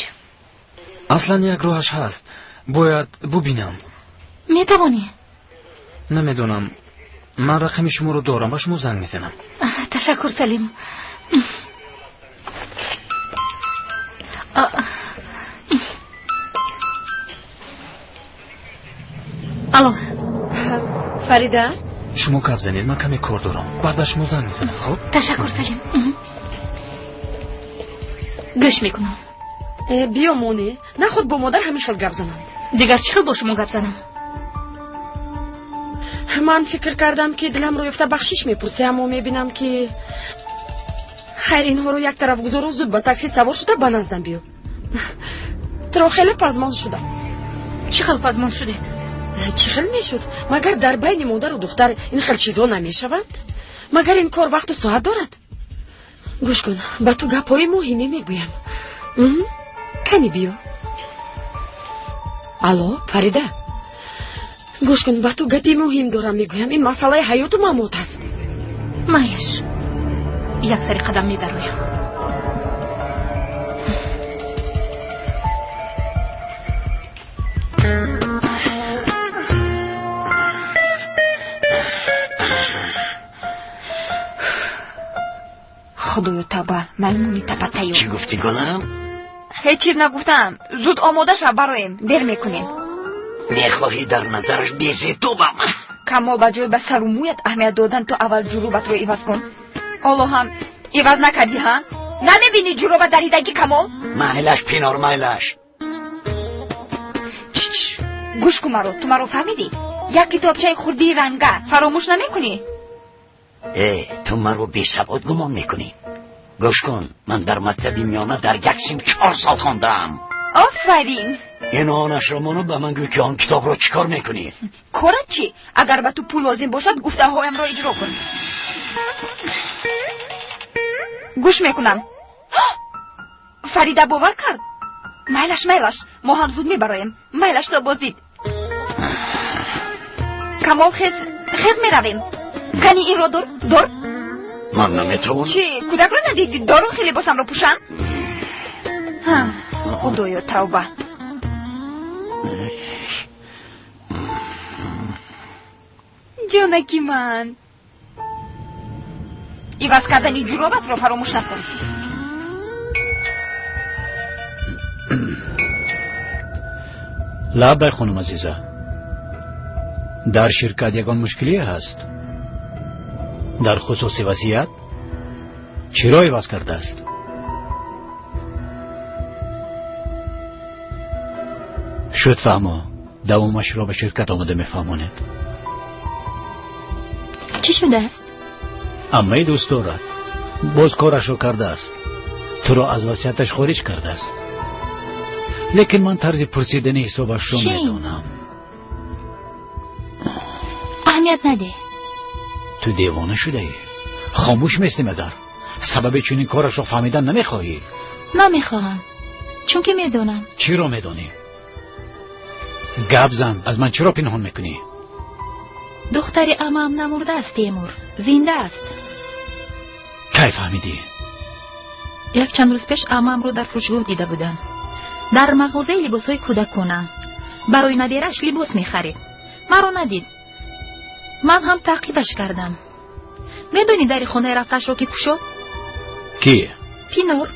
Аслан як роҳаш ҳаст. Бояд бубинам. Метавонӣ? Намедонам. Ман рақами шуморо дорам, ба шумо занг мезанам. Ташаккур, Салим. Алло. Фарида? Шумо гап занед, ман каме кор дорам. Баъд ба шумо занг мезанам, хуб? Ташаккур, Салим. Гӯш мекунам. Биё, Моне, наход бо модар ҳамин хел гап занам. Дигар чӣ хел бо шумо гап занам? Ман фикр кардам, ки диламро ёфта бахшиш мепурсӣ, аммо мебинам, ки хайр, инҳоро як тараф гузору зуд ба такси савор шуда ба наздам биё. Туро хеле пазмон шудам. Чӣ хел пазмон шудед? Чӣ хел мешуд? Магар дар байни модару духтар ин хел чизҳо намешаванд? Магар ин кор вақту соат дорад? Гӯш кун, ба ту гапҳои муҳиме мегӯям. Кани биё. Алло, Фарида. Гӯш кун, ба ту гапи муҳим дорам мегӯям. Ин масъалаи ҳаёту мамот аст. Майлаш, як сари қадам мебароям. Худоё тавба, маймуни тапатаю. Чӣ гуфтӣ, гулам? Ҳеҷ чиз нагуфтам. Зуд омода шав, бароем, дер мекунем. Мехоҳӣ дар назараш безетубам? Камол, ба ҷои ба сару мӯят аҳамият додан, ту аввал ҷурубатро иваз кун. Ҳоло ҳам иваз накардӣ, ҳа? Намебинӣ ҷуроба даридагӣ, Камол? Майлаш, Пинор, майлаш. Гӯш кун маро, ту маро фаҳмидӣ? Як китобчаи хурдии ранга фаромӯш намекунӣ? Э, ту маро бесавод гумон мекунӣ? Гӯш кун, ман дар мактаби миёна дар як синф 4 сол хондаам. Офарин! Ин онашро мону ба ман гӯй, ки он китобро чӣ кор мекунӣ? Корат чӣ? Агар ба ту пул лозим бошад, гуфтаҳоямро иҷро кун. Гӯш мекунам. Фарида бовар кард? Майлаш, майлаш, мо ҳам зуд мебароем. Майлаш, то боздид. Камол, хез, хез, меравем. Кани инро дор, дор. Ман наметавонам. Чӣ, кӯдакро надидӣ? Дору хеле либосамро пӯшам. Худоё тавба. Ҷонаки ман, иваз кардани ҷуробатро фаромӯш накун. Лаббай, хонум Азиза. Дар ширкат ягон мушкилие ҳаст? Дар хусуси васият? Чиро иваз кардааст? Шуд, фаҳмо. Давомашро ба ширкат омада мефаҳмонед. Чӣ шудааст? Аммаи дӯст дорад. Боз корашро кардааст. Туро аз васияташ хориҷ кардааст. Лекин ман тарзи пурсидани ҳисобашро медонам. Аҳамият надеҳ. Ту девона шудаӣ. Хомӯш местӣ магар? Сабаби чунин корашро фаҳмидан намехоҳӣ? Намехоҳам, чунки медонам. Чиро медонӣ? Гап зан, аз ман чиро пинҳон мекунӣ? Духтари амаам намурдааст, Темур, зинда аст. Кай фаҳмидӣ? Як чанд рӯз пеш амаамро дар фурӯшгоҳ дида будам. Дар мағозаи либосҳои кӯдакона барои набераш либос мехарид. Маро надид. Ман ҳам таъқибаш кардам. Медонӣ дари хонаи рафтаашро ки кушод? Ки? Пинор.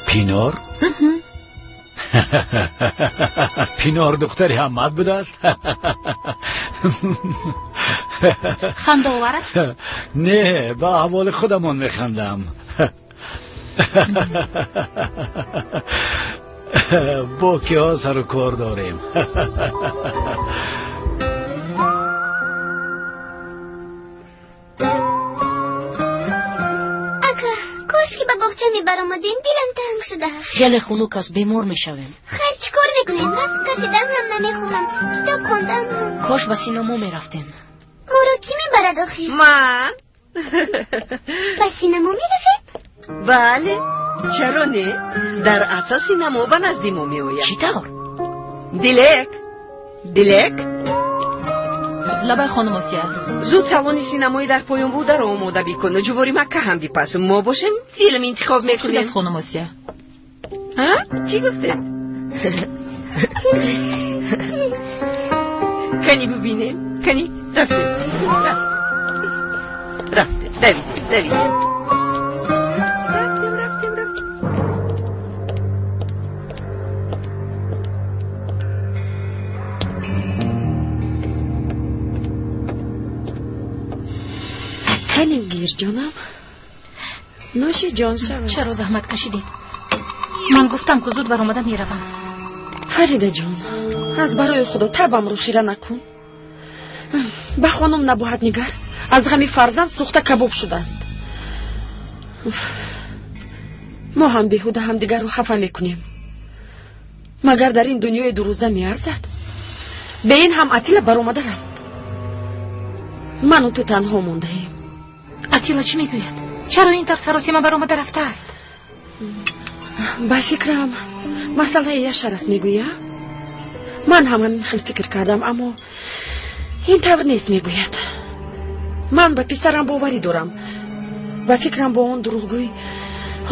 Пинор? Пинор духтари Ҳаммад будааст? Хандаовар аст? Не, ба аҳволи худамон механдам. Бо киҳо сару кор дорем? Ака, кош ки ба боғча мебаромадем, дилам танг шудааст. Хеле хунук аст, бемор мешавем. Хайр, чӣ кор мекунем? Расм кашидан ҳам намехоҳам, китоб хондан ҳам. Кош ба синамо мерафтем. Моро кӣ мебарад охир? Ман. Ба синамо меравед? Бале, чаро не? Дар асл синамо ба назди мо меояд. Чӣ тавр? Дилек, Дилек. Лабай, хонум Осия. Зуд салони синамоӣ дар поён бударо омода бикун. Ҷувори Макка ҳам бипас. Мо бошем филм интихоб мекунем. Шудааст, хонум Осия. Ҳа? Чӣ гуфтед? Кани бубинем. Кани рафтем. Рафтем. Давидем, давидем. Рафтем, рафтем, рафтем. Кани гир, ҷонам. Нӯши ҷон шавад. Чаро заҳмат кашидед? Ман гуфтам, ку зуд баромада меравам. Фарида ҷон, аз барои Худо табамро хира накун. Ба хонум набоҳад нигар, аз ғами фарзанд сӯхта кабоб шудааст. Мо ҳам беҳуда ҳамдигарро хафа мекунем. Магар дар ин дунёи дурӯза меарзад? Бе ин ҳам Атила баромада рафт. Ману ту танҳо мондаем. Атила чӣ мегӯяд? Чаро ин тавр саросима баромада рафтааст? Ба фикрам, масъалаи Яшар аст, мегӯя. Ман ҳам ҳамин хел фикр кардам, аммо ин тавр нест, мегӯяд. Ман ба писарам боварӣ дорам. Ба фикрам, бо он дурӯғгӯй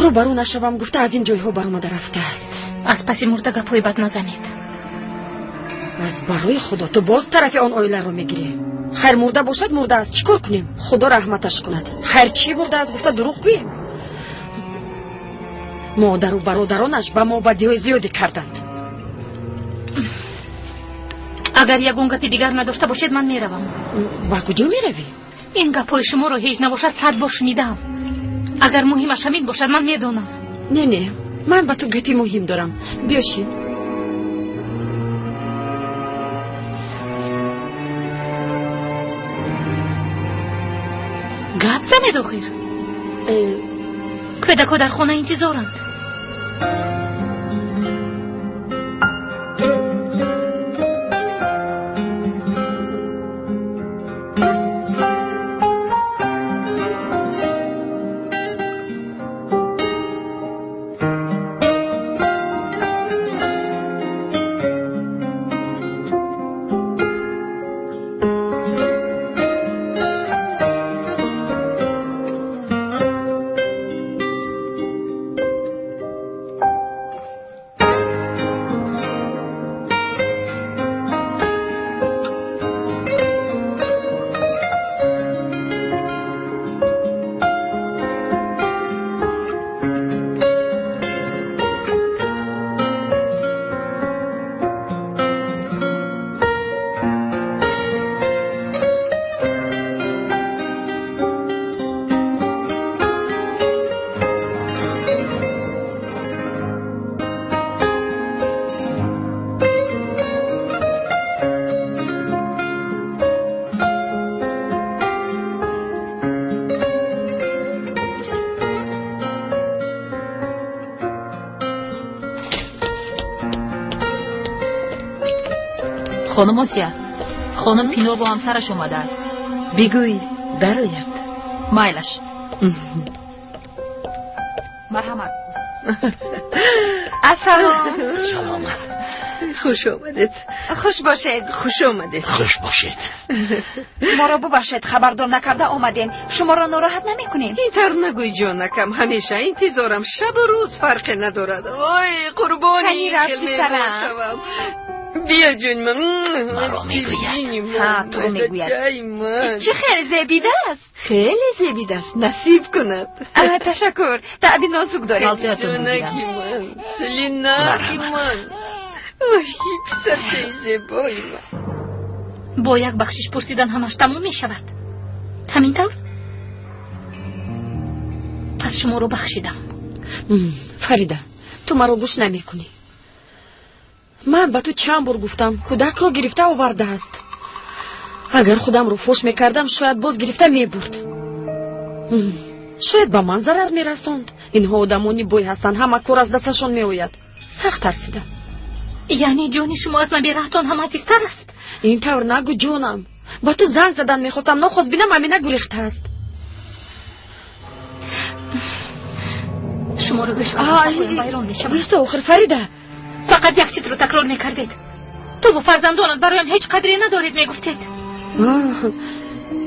рӯбарӯ нашавам гуфта аз ин ҷойҳо баромада рафтааст. Аз паси мурда гапҳои бад назанед. Аз барои Худо, ту боз тарафи он оиларо мегирӣ. Хайр, мурда бошад, мурда аст, чӣ кор кунем? Худо раҳматаш кунад. Хайр, чӣ мурда аст гуфта дурӯғ гӯем? Модару бародаронаш ба мо бадиҳои зиёде карданд. Агар ягон гапи дигар надошта бошед, ман меравам. Ба куҷо меравӣ? Ин гапҳои шуморо ҳеҷ набошад 100 бор шунидам. Агар муҳимаш ҳамин бошад, ман медонам. Не, не, ман ба ту гапи муҳим дорам. Биёшин. Гап занед охир. Кӯдакҳо дар хона интизоранд. Хонум Осия, хонум Пинор бо ҳамсараш омадааст. Бигӯй дарояд. Майлаш. Марҳамат. Ассалом. Саломат. Хуш омадед. Хуш бошед. Хуш омадед. Хуш бошед. Моро бубахшед, хабардор накарда омадем. Шуморо нороҳат намекунем. Ин тавр нагӯй, ҷонакам, ҳамеша интизорам. Шабу рӯз фарқе надорад. Ой, қурбони Кани рафт, хел писарам? меҳмон шавам. Биё ҷони ман. Маро мегӯяд. Ҳа, туро мегӯяд. Чӣ хеле зебида аст. Хеле зебида аст, насиб кунад. Ташаккур, таъби нозук доред. Ҷонаки ман, силинаки ман. Ой, писарчаи зебои ман. Бо як бахшиш пурсидан ҳамаш тамом мешавад. Ҳамин тавр? Пас шуморо бахшидам. Фарида, ту маро гӯш намекунӣ. Ман ба ту чанд бор гуфтам, кӯдакро гирифта овардааст. Агар худамро фош мекардам, шояд боз гирифта мебурд. Шояд ба ман зарар мерасонд. Инҳо одамони бой ҳастанд, ҳама кор аз дасташон меояд. Сахт тарсидам. Яъне ҷони шумо аз набираатон ҳам азизтар аст? Ин тавр нагӯ, ҷонам. Ба ту занг задан мехостам, нохост бинам Амина гурехтааст. Шуморо гӯш кунам, вайрон мешавам. Исто охир, Фарида. Фақат як чизро такрор мекардед. Ту бо фарзандонат бароям ҳеҷ қадре надоред, мегуфтед.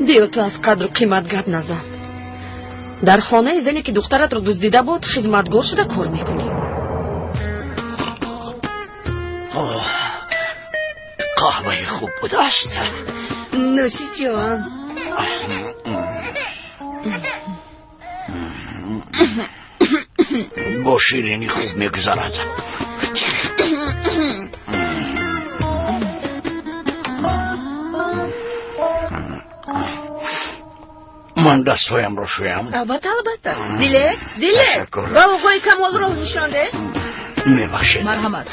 Биё ту аз қадру қимат гап назан. Дар хонаи зане ки духтаратро дуздида буд, хизматгор шуда кор мекунӣ. Қаҳваи хуб будааст. Нӯши ҷон. Бо ширинӣ хуб мегузарад. Ман дастҳоямро шӯям. Албатта, албатта. Дилек, Дилек, ба оғои Камол роҳ нишон деҳ. Мебахшед. Марҳамат.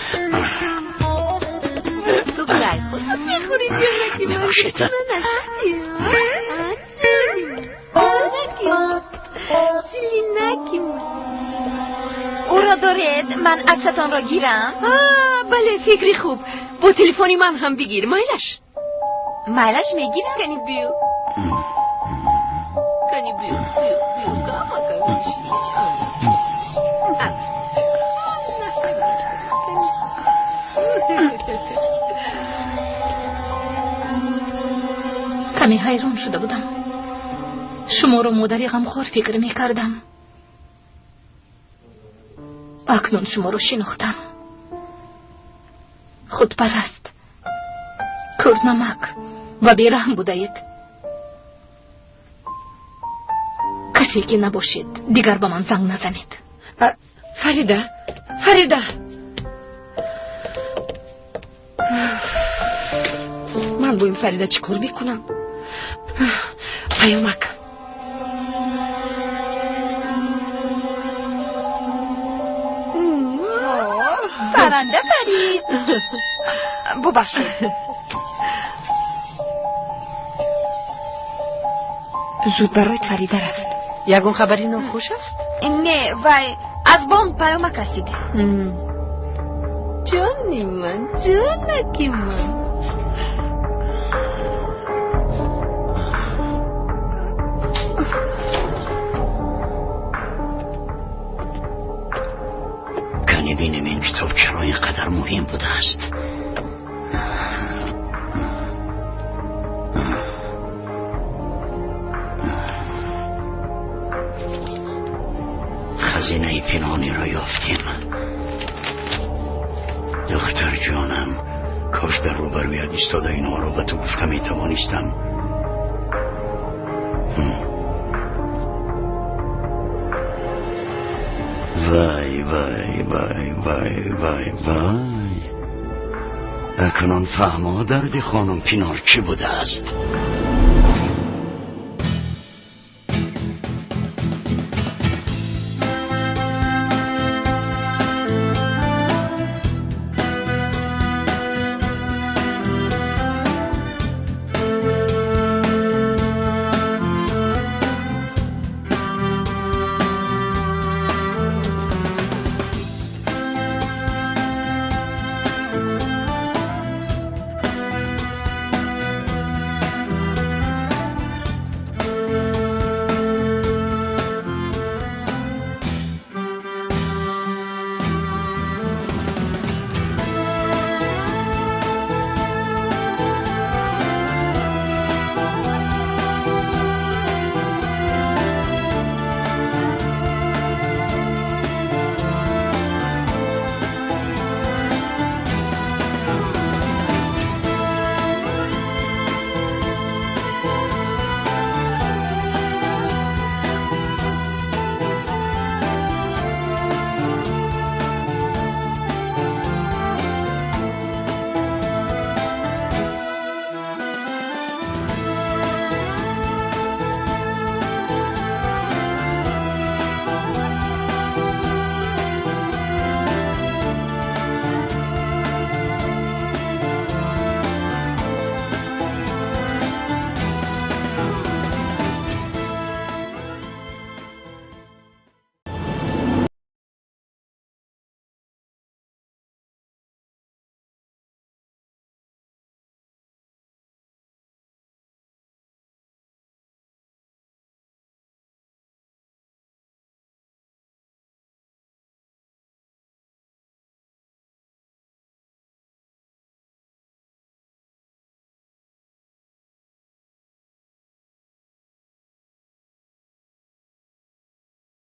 Ту барои худат мехӯрӣ, ҷонаки ман. Мебахшед. Силинаки ман. Ӯро доред, ман аксатонро гирам? Бале, фикри хуб. Бо телефони ман ҳам бигир, майлаш? Майлаш мегирам. Кани биё. Кани биё, биё, биё, кама кани. Каме ҳайрон шуда будам. Шуморо модари ғамхор фикр мекардам. Акнун шуморо шинохтам. Худпараст, кӯрнамак ва бераҳм будаед. Касе ки набошед, дигар ба ман занг назанед. Фарида, Фарида. Ман бо ин Фарида чӣ кор мекунам? Паёмак. Парранда парид. Бубахшед. Зуд барои Фарида рафт. Ягон хабари нохуш аст? Не, вай аз бонк паёмак расид. Ҷони ман, ҷонаки ман. Кани бинем ин китоб чаро ин қадар муҳим будааст. Хазинаи пинҳониро ёфтем. Духтар ҷонам, кош дар рӯбарӯят истода инҳоро ба ту гуфта метавонистам. Вай, вай, вай, вай, вай, вай. Акнун фаҳмо дарди хонум Пинор чӣ будааст.